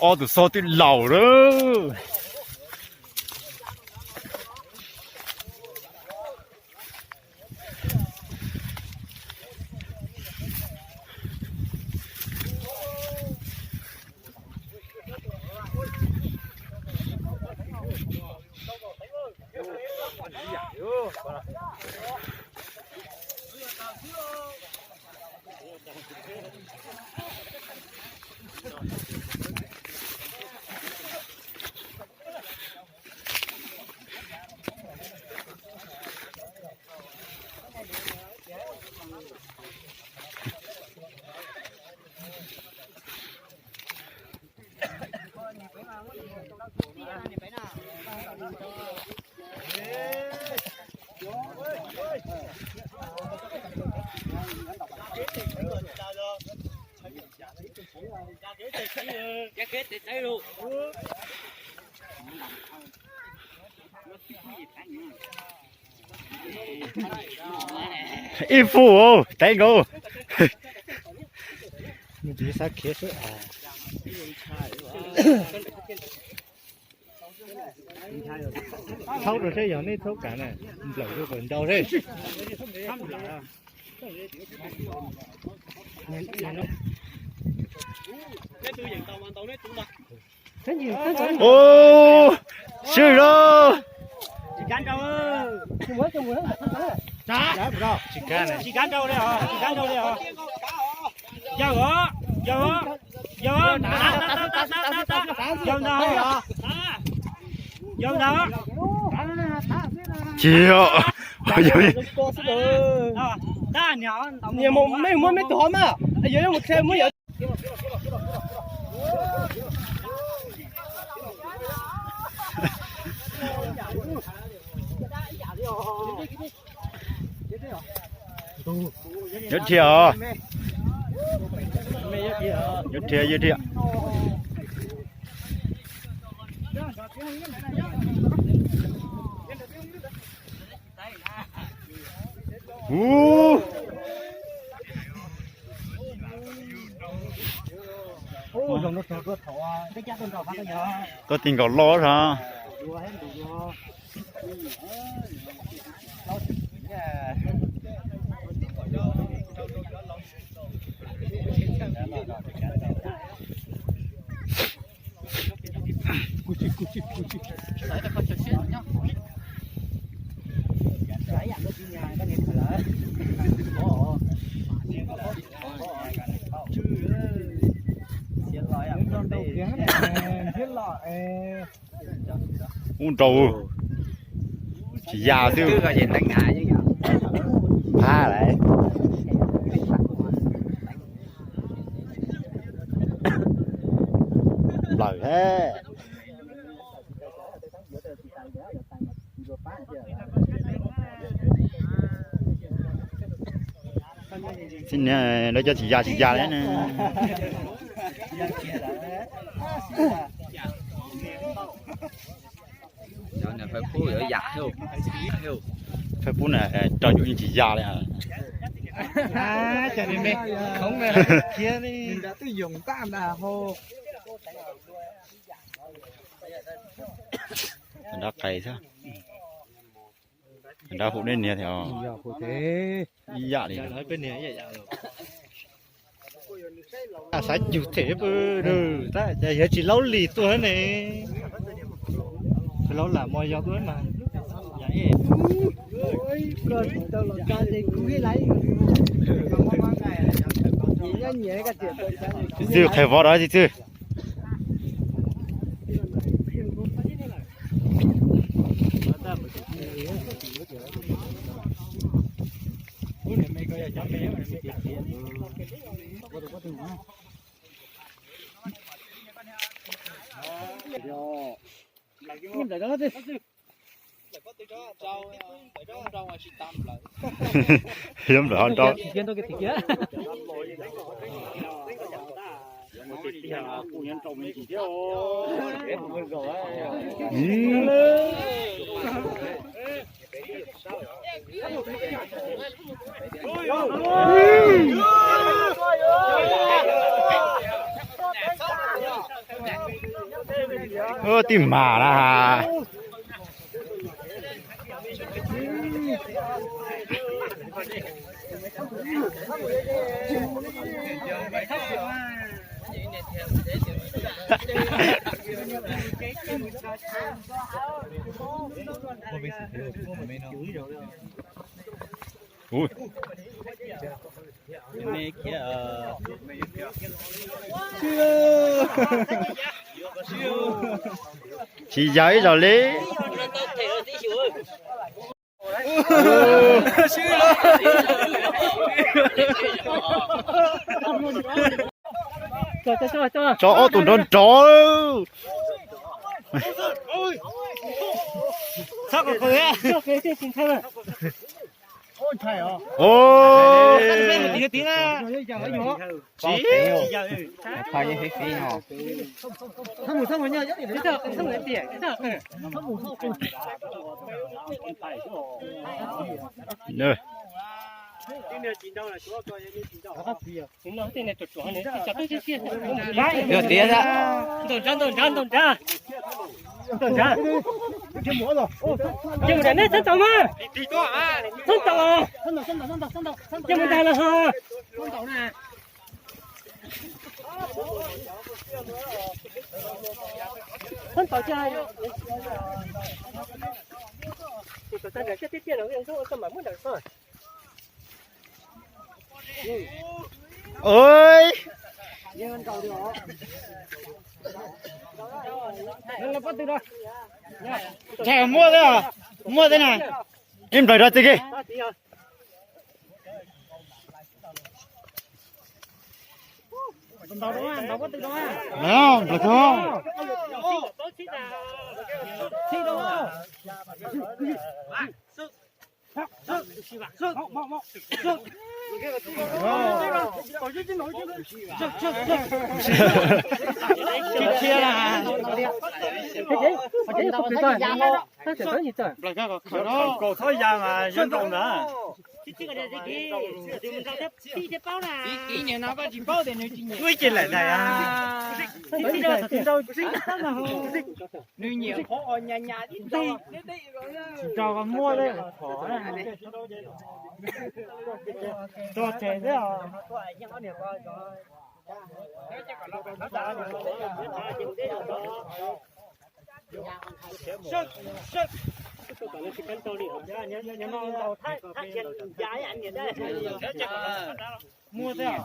Ob tug xov twb laus lawm. Ib fub tev nkaus. Thaub rau seb yog neb thaub kav na, nplawm rau kom ntau seb. Ub, swb lauj. Tsis kav li os, tsis kav li os. Yawg os, yawg os, yawg os, yawg ntag, yawg ntag. Tsis, yog, yog, yog, muab meb tug hov mas, yog yuav mus txhe muab yog. Yuav dhia os. Yuav dhia, yuav dhia. Ub. Koj ti nkaus loj thiab. Ub, nrau, tsis ya xwb. Phab lawm. Nplawm thiab. Txiv niag lawv cov tsis ya tsis ya li na. Fais pub na, rau yus yeej tsis ya li. Nrab qis xwb. Nrab hu dej niag thiab. Ib yam li. Xav cug them, yog tsis laub lis tuaj ne. Laub lam mos yog tuaj mas. Txiv Txwj, qhia vov rau Txiv Txwj. Yuav nplawm ho nrau. Ua tij mam na. Ui. Tsis yog ib zaug li. Tso ob tug nrov nrov. Yog tias ntau nrad, ntau nrad, ntau nrad. Ces mus nram nej txhob ntaus mas. Txhob ntaus. Ces mus nram los ho. Txhob ntaus. Ntshai muaj xwb, muaj xwb na. Ib nplawg rau txiv ki. Nplawg tau. Nplawg koj kom khaws no, khaws kaum txhob ya mas yuav nrau ntag. Ib ce lawm ntag. Nws nyiam qhov nyas nyas tib tug. Tsis nrau koj muab thiab, tso tseg thiab os. Muaj thiab.